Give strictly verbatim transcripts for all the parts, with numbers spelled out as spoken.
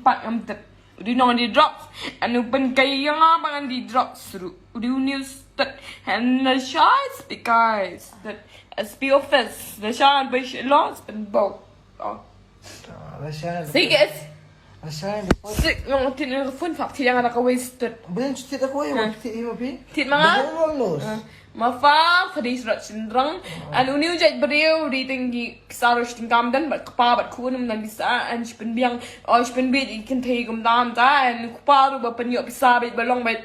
Pat ngam tip. U dei u nongdie drugs. And u pynkai ïa nga ba ngan die drugs ruh. U dei une u stud. And the shy S P guys. The S P office. The shy and by laws and bow. Oh. Ah, la sha. Say guys. La sha. Sik ngong tin ngong phone fak ti yang ada kawei stud. Bring to the kawai. What ti ima pi? Tit ma nga? Don't know. Ma fa fa dei srot sindrong. And une u jait briew u dei teng ki saro shting kam dan bad kpa bad khun um dan bisa and shi pynbiang o shi pynbiang i kynthei kumta kumta and kpa ruh ba pynïoh pisa bad ba long bad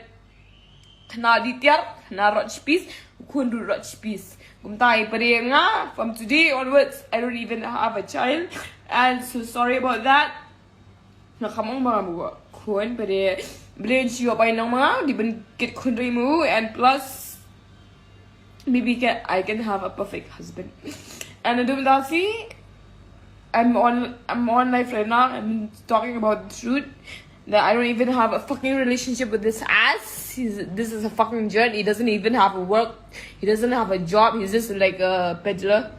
khynnah die tiar khynnah rot shipis khun ruh rot shipis. Kumta i pare nga from today onwards I don't even have a child and so sorry about that. Na kam ong ba nga ba khun pare blen shi ïoh bai nong ma nga di ban kit khun ri mu and plus maybe can I can have a perfect husband. And I don't see I'm on I'm on live right now. I'm talking about the truth that I don't even have a fucking relationship with this ass. He's this is a fucking jerk. He doesn't even have a work. He doesn't have a job. He's just like a peddler.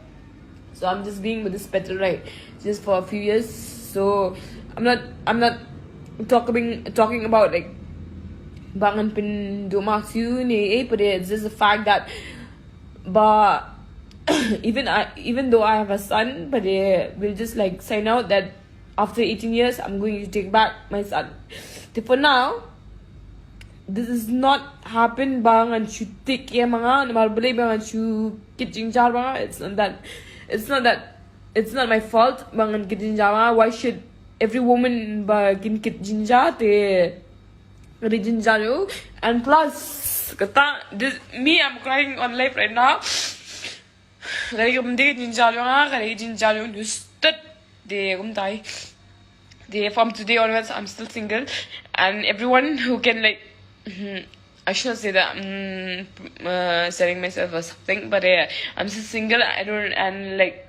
So I'm just being with this peddler right just for a few years. So I'm not I'm not talking talking about like ba ngan pynduh marks ïa u ne eh, but it's just the fact that but even I even though I have a son, but eh, we'll just like sign out that after eighteen years I'm going to take back my son. Te for now, this is not happen ba ngan shu tik ïa ma nga namar balei ba ngan shu kit jingjar ma nga. It's not that it's not that it's not my fault ba ngan kit jingjar ma nga. Why should every woman ba kin kit jingjar te Ka dei jingjar ïa u. And plus kata this, me I'm crying on live right now. Ka dei ka dei jingjar ïa nga, ka dei jingjar ïa u stud. Te kumtai. Te from today onwards I'm still single and everyone who can like hmm, I should not say that I'm uh, selling myself or something, but uh, I'm still single. I don't and like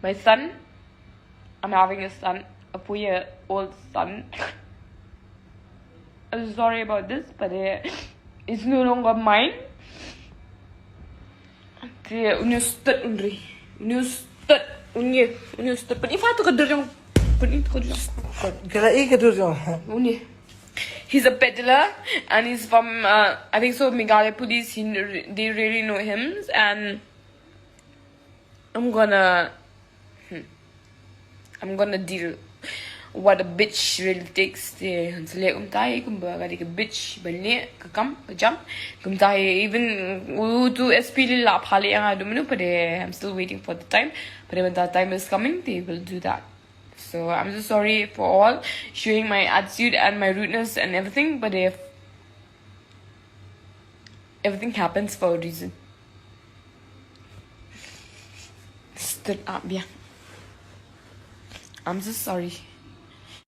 my son, I'm having a son, a four year old son. I'm sorry about this, but uh, it's no longer mine. Te une stud unri. Une stud. Une une stud. Pynïaid fa tu ka dur jong. Pynïaid tu ka dur jong. Kala i ka dur jong. Une. He's a peddler and he's from uh, I think so Meghalaya police. He they really know him and I'm gonna hmm, I'm gonna deal what a bitch really takes. Te han sele kumtai kumba ka dei ka bitch ba ne ka kam ka jam kumtai even u tu S P li la phale anga dumnu pade. I'm still waiting for the time, but when that time is coming they will do that. So I'm so sorry for all showing my attitude and my rudeness and everything, but if everything happens for a reason. Stood up, yeah. I'm so sorry.